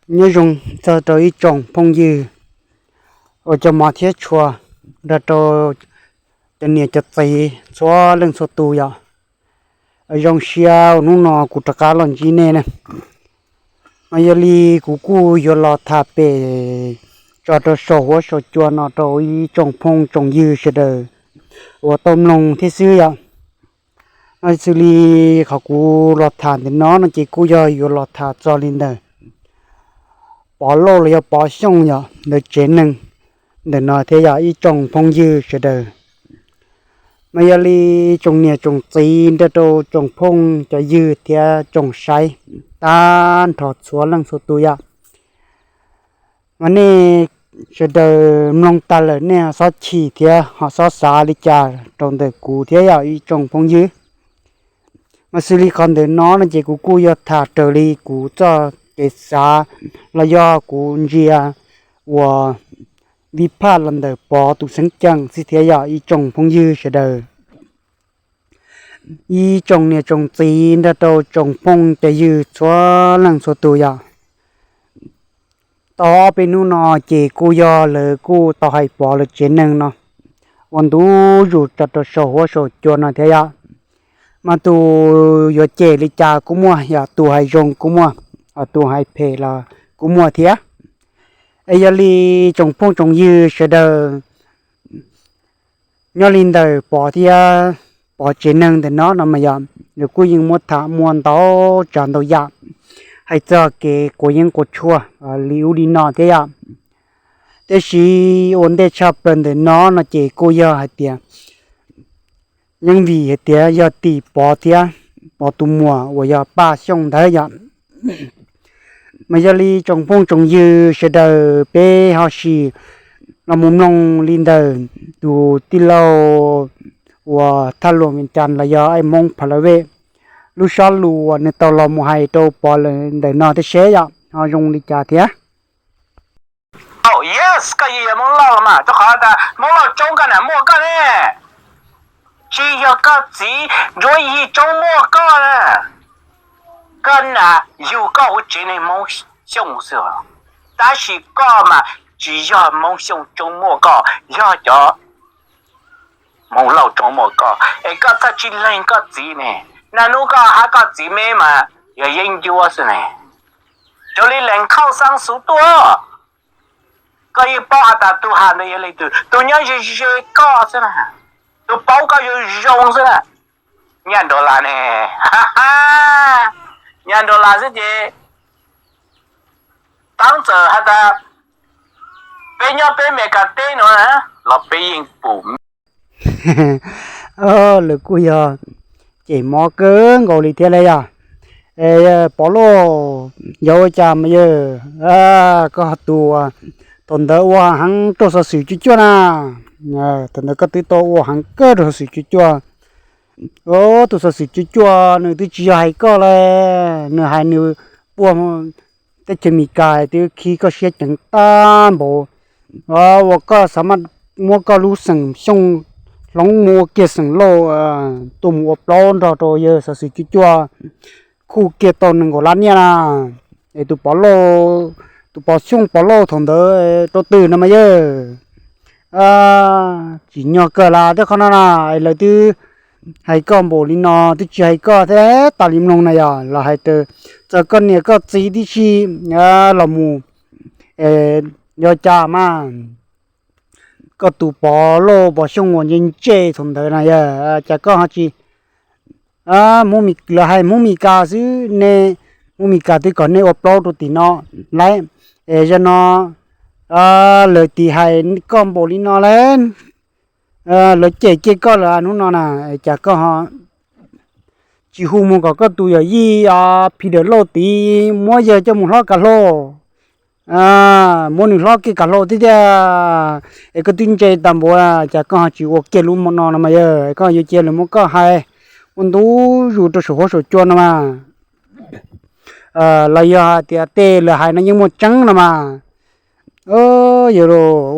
Nyob zoo txog rau ib tsoom phooj ywg uas cov mov thiab tshua, nrog rau cov niam cov txiv txhua leej txhua tus yom. Zoo siab uas hnub no kuv rov qab los ntsib nej na. Mas yog li kuv kuj yuav los tham pem tso rau saum huab saum cua no rau ib tsoom phooj tsoom ywg sawv daws uas tau mloog thiab xwb yom. No xws li qhov kuv los tham ntawm no no ces kuj yog yuav los tham txog li ntawm Pov Lauj los yog Pov Xyooj yom, ntawm tsev neeg ntawm no thiab yom ib tsoom phooj ywg sawv daws. Mas yog li tsoom niam tsoom txiv nrog rau tsoom phooj cov ywg thiab tsoom saib tag nrho txhua leej txhua tus yom. Mas nej sawv daws mloog tag lawm nej ho xob chim thiab ho xob xav li cas rau ntawm kuv thiab yom ib tsoom phooj ywg. Mas xws li qhov ntawm no no ces kuv kuj yog tham raws li kuv txoj kev xav los yog kuv ntsia uas vij phaj los ntawm Pov tus xeeb ceem xwb thiab yom ib tsoom phooj ywg sawv daws. Ib tsoom niam tsoom txiv nrog rau tsoom phooj cov ywg txhua leej txhua tus yom. Tau ob peb hnub no ces kuj yog lawv kuj tau hais Pov lawv tsev neeg no ua ntu zus tso rau saum huab saum cua no thiab yom. Mas tus yuav cem li cas kuj muaj yom, tus hais zoo kuj muaj, tus hais phem los kuj muaj thiab. Es yog li tsoom phooj tsoom ywg sawv daws, nyob li ntawm Pov thiab Pov tsev neeg ntawm no no mas yog nws kuj yeej muab tham muaj ntau tsav ntau yam hais txog kev quav yeeb quav tshuaj li ub li no thiab yom. Tiam sis ua ntej tshaj plaws ntawm no no ces kuj yog hais tias yeej vim hais tias yog tim Pov thiab Pov tus muam uas yog Paj Xyooj ntawd yom. Mas yog li tsoom phooj tsoom ywg sawv daws peb ho sim los mus mloog li ntawm tus tij laug uas Thaj Luam Vias Cas los yog Aib Hmoob Pha La Vej lub sob lus uas nws tau los mus hais rau Pov lawm ntawm no thiab seb yom ho zoo li cas thiab. Yes, koj yog Hmoob Lauj los mas, rau qhov tas Hmoob Lauj Tsoob koj nam muaj koj ne, tsis yog koj txiv Ntsuab Yig Tsoob muaj koj na. Koj nam yug koj hauv tsev neeg Hmoob Xyooj xwb, tab sis koj mas tsis yog Hmoob Xyooj Tsoob muaj koj, yog cov Hmoob Lauj Tsoob muaj koj es koj txawj tsis lees koj txiv ne. Naj hnub koj hab koj txiv me mas yog yeeb ncuab xwb ne. Cov li lees khauj xaab xuv tuaj, koj yeej paub has tas tus has ntawd yog leej twg, tus nyob ze ze koj xwb na, tus paub koj zoo zoo xwb na. Nyaj Nraug Las ne, Nyaj Nraug Las xwb ces tab txawm has tas peb nyob peb Mes Kas teb no los peb yeej pum. Lawv kuj yog cem mob kawg nkaus li thiab le yog. Pov Lauj, yog ua cas mas yog koj tus thaum ntawd ua heev rau xov xwm cuaj cuaj na, thaum ntawd koj twb tau ua heev kawg rau xov xwm cuaj cuaj. Tus xov xwm cuaj cuaj nws twb tsis yog hais koj le, nws hais nws puag teb chaws Mes Kas twb khib koj siab ceev tag npaum uas koj xav maj muab koj lub xeem Xyooj hloov mus ua kiag xeem Lauj tuaj mus ua plaub nrog rau yawg xov xwm cuaj cuaj, khuj kiag tau nees nkaum lab nyiaj na. Es tus Pov Lauj, tus Pov Xyooj Pov Lauj thaum ntawd rau twg no mas yawg, tsim nyog kawg las tej qhov no na, es lawv twb hais koj npaum li no twb tsis hais koj thiab tas li mloog na yog los hais tias txawm koj niam koj txiv tib si los mus, yog cas mas koj tus Pov Lauj Pov Xyooj uas ntsej ntsej thaum ntawd na yog cas koj ho tsis Hmoob Mes, lawv hais Hmoob Mes Kas xwb ne, Hmoob Mes Kas twb kom nej ua plaub rau tim no lawm, es zaum no lawv tis hais koj npaum li no lawm, lawv cem kiag koj lawm hnub no na, cas koj ho tsis hu mus kom koj tus yawm yij Phis Dawm Lauj tid muab yawg coj mus hlob kav hlau, muab nws hlob kiag kav hlau thiab tiag, es koj twb ntse tag npaum cas koj ho tsis ua kiag lub mo no no mas yawg, koj yuav cia lawv muab koj hais ua ntu zus rau saum huab saum cua no mas, los yog hais tias tej lawv hais no yeej muaj tseeb no mas, yog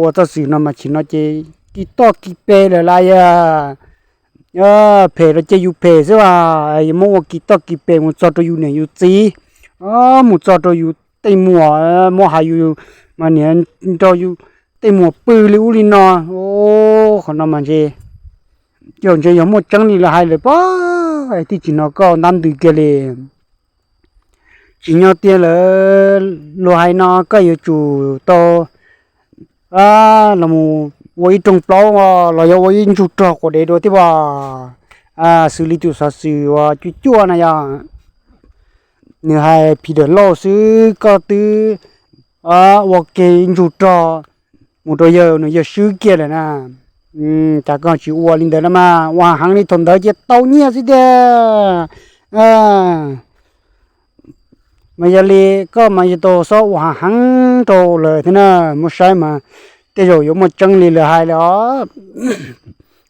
ua txoj xwm no mas tsis no ces kis toj kis pes lawm las yog, phem los cia yus phem xwb as, yuav muab ua kis toj kis pes mus txog rau yus niam yus txiv, mus txog rau yus tej muam muab hais yus mas niam nrog yus tej muam pw li ub li no. Qhov no mas ntshe, yog ntshe yog muaj tseeb li lawv hais lawm pob, twb tsis hnov koj ntab ntws kiag li. Tsis nyob tiag lawm, luag hais no koj yuav tsum tau los mus ua ib rooj plaub los yog ua ib ntsug rog quas dev dua thiab as. Xws li tus xov xwm uas cuaj cuaj no yog nws hais phim dawm lauj xwb, koj twb ua ke ntsug rog mus rau yawg, nws yawg swb kiag lawm na. Cas koj tsis ua li ntawd na mas, ua heev li thaum ntawd ces tau nyiaj xwb tiag. Mas yog li koj mas yuav tau xob ua heev rau lawv thiab na, muab saib mas tej zaum yuav muaj tseeb li lawv hais lawm os.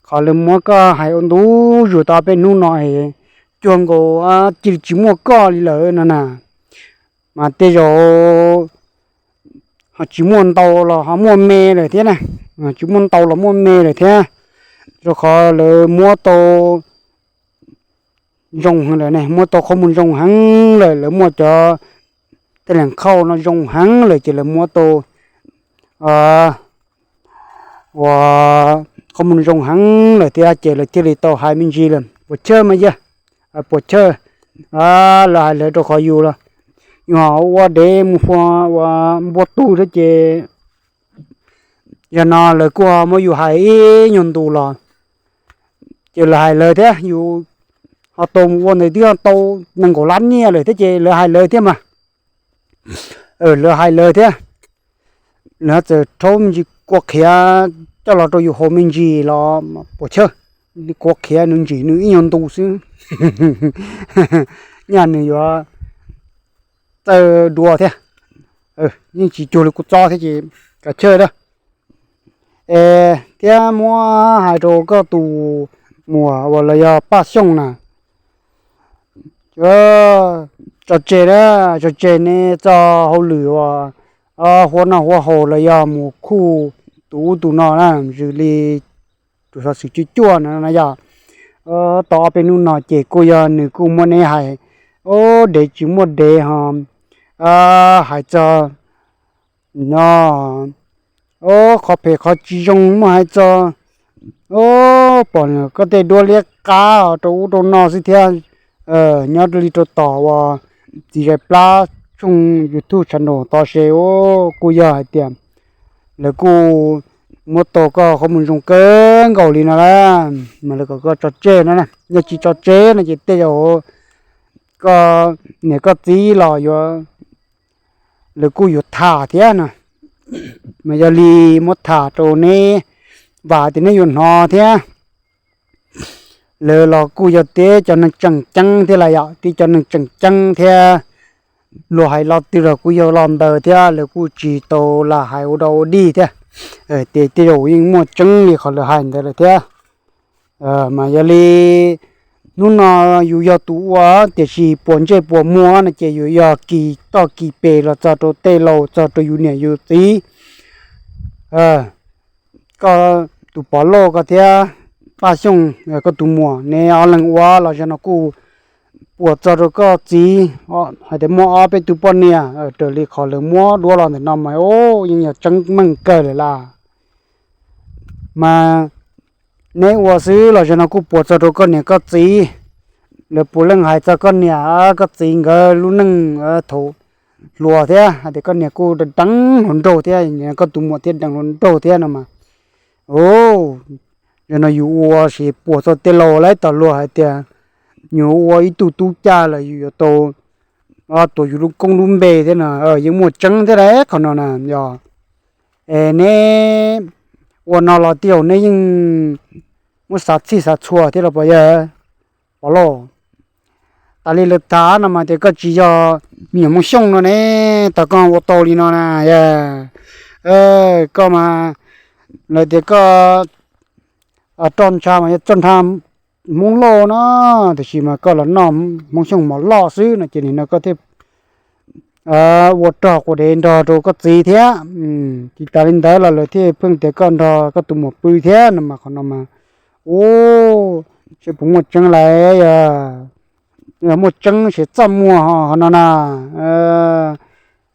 Qhov lawv muab koj hais ua ntu zus tau peb hnub no es cuag nkaus cia li tsis muaj koj li lawm no na. Mas tej zaum ho tsis muaj ntau los ho muaj me lawm thiab na, tsis muaj ntau los muaj me lawm thiab, rau qhov lawv muab tau zoo heev lawm ne, muab tau qhov muag zoo heev lawm, lawv muaj cov tej leeg khauj no zoo heev lawm ces lawv muab tau uas qhov muag zoo heev lawm thiab ces lawv thiaj li tau hais me ntsis lawm puas chawj mas yog, puas chawj. Lawv hais lawv rau qhov yus los yus ho ua dev mus ua npua tug thiab ces yog no lawv kuj ho muab yus hais ib nyuag ntus los ces lawv hais lawv thiab, yus ho tau mus ua ntawd twb tau nees nkaum lab nyiaj lawm thiab ces lawv hais lawv thiab mas. Lawv hais lawv thiab, lawv txawm rhaub me ntsis kua qhiav coj los rau yus haus me ntsis los puas chawj, kua qhiav nws ntsim nws ib nyuag ntus xwb, nyaj nws yuav txawj dua thiab. Yeej tsis cuag li kuv txob thiab ces kav chawj a. Es thiab muab hais rau koj tus muam uas los yog Paj Xyooj na, tso tseg na, tso tseg ne txoj hauj lwm uas huab noj huab haus los yog mus khuj tus ub tus no na, zwm li tus xov xwm cuaj cuaj no yog tau ob peb hnub no ces kuj yog nws kuj muab neb hais, o, dev tsis muaj dev ho hais txog no, o, qhov phem qhov tsis zoo muaj hais txog, o, pom koj tej duab liab qab rau ub rau no xwb thiab. Nyob li rau tom uas txiv zais plab tshooj YouTube channel tod se, o, kuj yog hais tias lawv kuj muab tau koj qhov muag zoo kawg nkaus li no las, mas lawv kom koj tso tseg no, yog tsis tso tseg no ces tej zaum koj niam koj txiv los yuav, lawv kuj yuav tham thiab no. Mas yog li muab tham rau neb, vam tias neb yuav hnov thiab. Lawv los kuj yog tib cov neeg tseem ceeb thiab las yom, tib cov neeg tseem ceeb thiab. Luag hais lo twg los kuj yog lo ntawd thiab, lawv kuj tsis tau lam hais ua dog ua dig thiab. Ces tej zaum yeej muaj tseeb li qhov lawv hais ntawd lawm thiab. Mas yog li hnub no yus yog tus ua, tiam sis puas ntsej puas muag no ces yus yog kis toj kis pes los txog rau tej laus, txog rau yus niam yus txiv. Koj tus Pov Lauj koj thiab Paj Xyooj koj tus muam, neb ob leeg ua los zaum no kuj puas txog rau koj txiv, hais tias muaj ob peb tug poj niam raws li qhov lawv muab duab los ntawm no mas yeej yog tseeb meej kawg lawm las. Mas neb ua xwb los zaum no kuj puas txog rau koj niam koj txiv. Lawv puav leej hais txog koj niam koj txiv nkawd lub neej thaum hluas thiab, hais tias koj niam kuj deev hluas nraug thiab, koj tus muam thiab deev hluas nraug thiab no mas. Zaum no yus ua ces puas txog tej laus lawv tom luag hais tias yus ua ib tug tub caj los yus yuav tau tuav yus lub koob lub npe thiab no, yeej muaj tseeb thiab lauj qhov no na yog. Es neb ua no los tej zaum neb yeej muab xav txhij xav txhua thiab los puas yog, Pov Lauj? Tas li lawv tham no mas tias koj tsis yog me nyuam Hmoob Xyooj no ne, tas koj ua tau li no na yog. Koj mas lawv tias koj roj ntsha mas yog roj ntsha Hmoob Lauj no, tiam sis mas koj los noj Hmoob Xyooj mov loj xwb no ces nim no koj thiaj ua rog quas dev nrog rau koj txiv thiab. Tsis tas li ntawd los lawv thiaj pheej tias koj nrog koj tus muam pw thiab no mas qhov no mas, u, seb puas muaj tseeb lawm, yog muaj tseeb ces txaj muag ho qhov no na.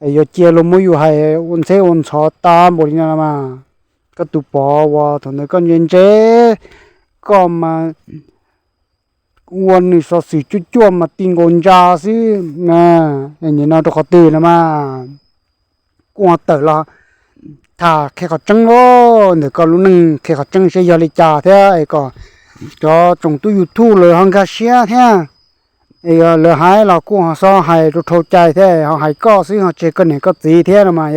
es yuav cia luag muab yus hais ua ntxheb ua ntxhov tag npaum li no los mas. Koj tus pov uas thaum ntawd koj ntse ntse, koj mas ua nws xov xwm cuaj cuaj mas ti nkaus ntsa xwb. Nim no rau qhov twg no mas kuj ho tawm los tham qhia qhov tseeb lauj, ntawm koj lub neej qhia qhov tseeb seb yog li cas thiab es kom cov tsoom tub YouTube lawv ho nkag siab thiab. Lawv hais los kuj ho xob hais rau dhau cai thiab, ho hais koj xwb ho tseg koj niam koj txiv thiab no mas.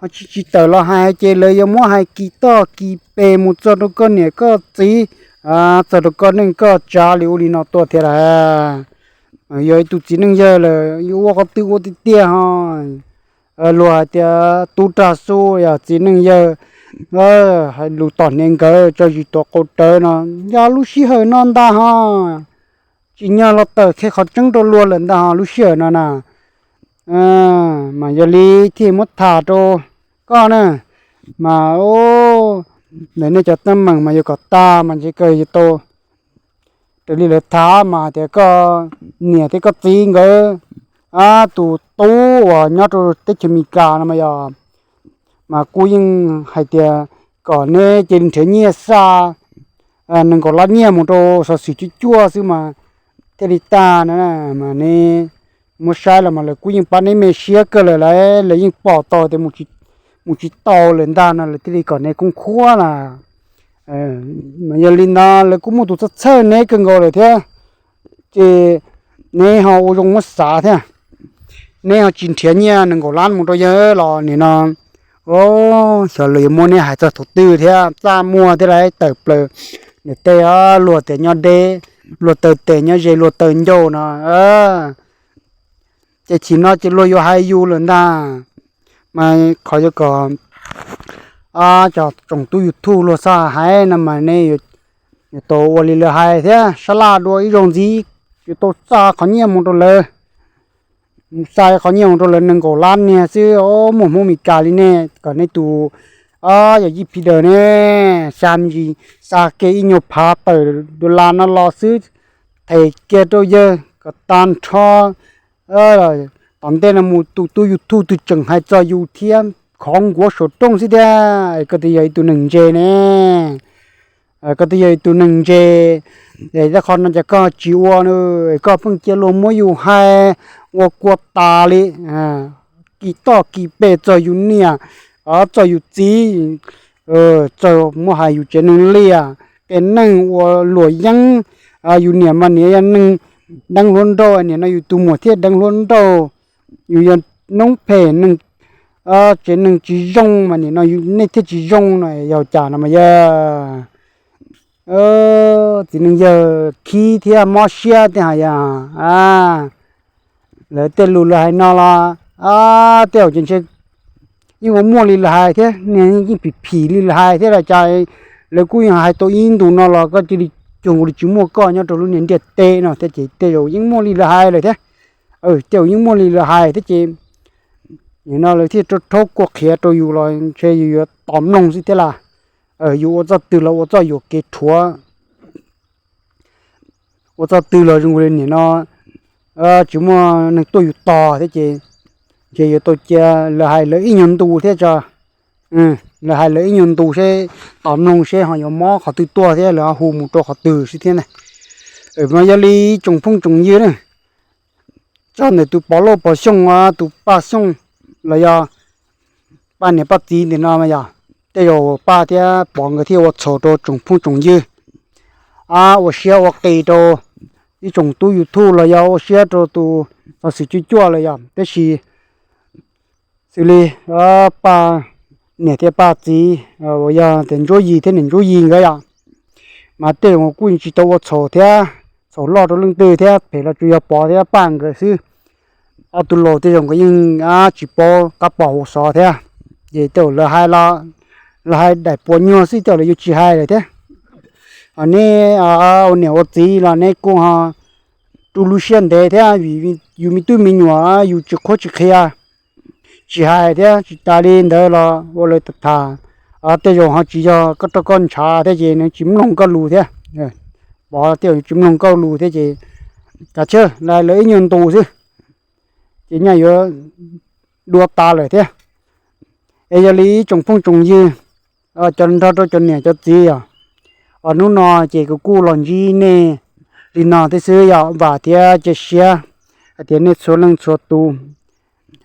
Ho tsis tsis tawm los hais ces lawv yuav muab hais kis toj kis pes mus txog rau koj niam koj txiv, txog rau koj neej koj tsav li ub li no tuaj thiab lawm. Yog ib tug txiv neej yawg lawm yuav ua qhov twg ua tiag tiag ho. Luag hais tias tub rag xub yog txiv neej yawg, hais lus tom hniav nkawd tso zis tuav qau rawv no, yog lub sij hawm no ntag ho. Tsim nyog los tawm qhia qhov tseeb rau luag lawm ntag ho lub sij hawm no na. Mas yog li thiaj muab tham rau koj na, mas ntawm nej cov teeb meem mas yuav kom tag mas ntshe kawg yuav tau, raws li lawv tham mas tias koj niam thiab koj txiv nkawd tus tub uas nyob rau teb chaws Amelikas no mas yog, mas kuj yeej hais tias kom neb cia li nrhiav nyiaj xa nees nkaum lab nyiaj mus rau xov xwm cuaj cuaj xwb mas thiaj li tag no. Mas neb muab saib los mas lawv kuj yeej pab neb me siab kawg lawm lauj, lawv yeej pom tau tias mus tsis tau lawm ntag no lawv thiaj li kom neb khoob khuab na. Mas yog li ntawd lawv kuj muaj tus txhawj txhawj neb kawg nkaus lawm thiab, ces neb ho ua zoo muab xav thiab. Neb ho tsis nrhiav nyiaj nees nkaum lab mus rau yawg los nim no, xyov lawv yuav muab neb hais txog thaum twg thiab. Txaj muag thiab lauj, tawm plaws nws tej, luag tias nyob deb luag taw tes, nyob ze luag taw ncauj no. Ces chim no ces luag yuav hais yus lawm ntag. Mas qhov yuav kom cov tsoom tub YouTube luag txhob hais no mas neb yuav tau ua li lawv hais thiab, sab laj dua ib zaug ntxiv, yuav tau xa qhov nyiaj mus rau lawv, xa qhov nyiaj mus rau lawv nees nkaum lab niag xwb. Muaj Hmoob Amelikas li nej, kom nej tus yawm yij Phi Daws ne, xa me ntsis, xa kiag ib nyuag phav tawm dollar no los xwb, them kiag rau yawg kom tag nrho. Tom ntej no mus tus tub YouTube twg tseem hais txog yus thiab, khov nkuav saum rooj xwb thiab. Koj twb yog ib tug neeg ntse ne, koj twb yog ib tug neeg ntse, es qhov no ces koj tsis ua, koj pheej cia luag muab yus hais ua kua tas li, kis toj kis pes txog yus niam, txog yus txiv, txog muab hais yus tsev neeg liaj, qias neeg ua luam yeeb. Yus niam mas niam yog neeg deev hluas nraug, nim no yus tus muam thiaj deev hluas nraug, yus yog noob phem neeg, tsev neeg tsis zoo mas nim no nej thiaj tsis zoo no yog cas no mas yog. Txiv neej yawg khib thiab mob siab thiab hais yog lawv tej lus lawv hais no los tej zaum ces ntshe yeej ua muaj li lawv hais thiab, niag yeej phim phim li lawv hais thiab los cas lawv kuj yeej hais tau ib ntus no los koj cia li cuag nkaus li tsis muaj koj nyob rau lub niag ntiaj teb no thiab ces tej zaum yeej muaj li lawv hais lawm thiab. Tej zaum yeej muaj li lawv hais thiab ces nim no lawv thiaj rau rhaub kua qhiav rau yus los ntshe yus yuav tos mloog xwb thiab las. Yus ua txoj twg los ua txoj yuam kev rhuav, ua txoj twg los zoo li nim no tsis muaj neeg tuaj yus tos thiab ces ntshe yuav tau cia lawv hais lawv ib nyuag ntu thiab tso. Lawv hais lawv ib nyuag ntu seb, tos mloog seb ho yuav mob qhov twg tuaj thiab lawv ho hu mus rau qhov twg xwb thiab na. Mas yog li tsoom phooj tsoom ywg na, txog ntawm tus Pov Lauj Pov Xyooj, tus Paj Xyooj los yog Paj niam Paj txiv ntawm no mas yog tej zaum Paj thiab Pov nkawd thiaj ua txhaum rau tsoom phooj tsoom ywg, ua siab ua qis rau ib tsoom tub YouTube los yog ua siab rau tus xov xwm cuaj cuaj los yog, tab sis xws li Paj niam thiab Paj txiv uas yog tias Ntsuab Yis thiab niam Ntsuab Yis nkawd yom, mas tej zaum kuj tsis tau ua txhaum thiab, txhaum loj rau leej twg thiab, phem los tsuas yog Pov thiab Paj nkawd xwb. Ob tug laus tej zaum nkawd yeej tsis paub qab pom hauv xov thiab, ces tej zaum lawv hais los lawv hais daim puas nyuag xwb tej zaum lawv yuav tsis hais lawm thiab. Neb ua niam ua txiv los neb kuj ho rau lub siab ntev thiab, vim yus me tub me nyuam yus tsis qhuab tsis qhia, tsis hais thiab tsis tas li ntawd los ua lawv tham, tej zaum ho tsis yog koj rau koj ntshav thiab ces nws tsis mloog koj lus thiab. Pov tej zaum tsis mloog koj lus thiab ces kav tsij hais lawv ib nyuag ntu xwb. ces nyaj yuav dua tas lawm thiab. Es yog li ib tsoom phooj tsoom ywg, cov nrog rau cov niam cov txiv yom, hnub no ces kuv kuj los ntsib nej li no thiab xwb yom. Vam thiab cia siab hais tias nej txhua leej txhua tus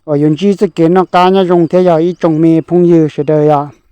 uas yuav ntsib txoj kev noj qab nyob zoo thiab yog ib tsoom me phooj ywg sawv daws yom.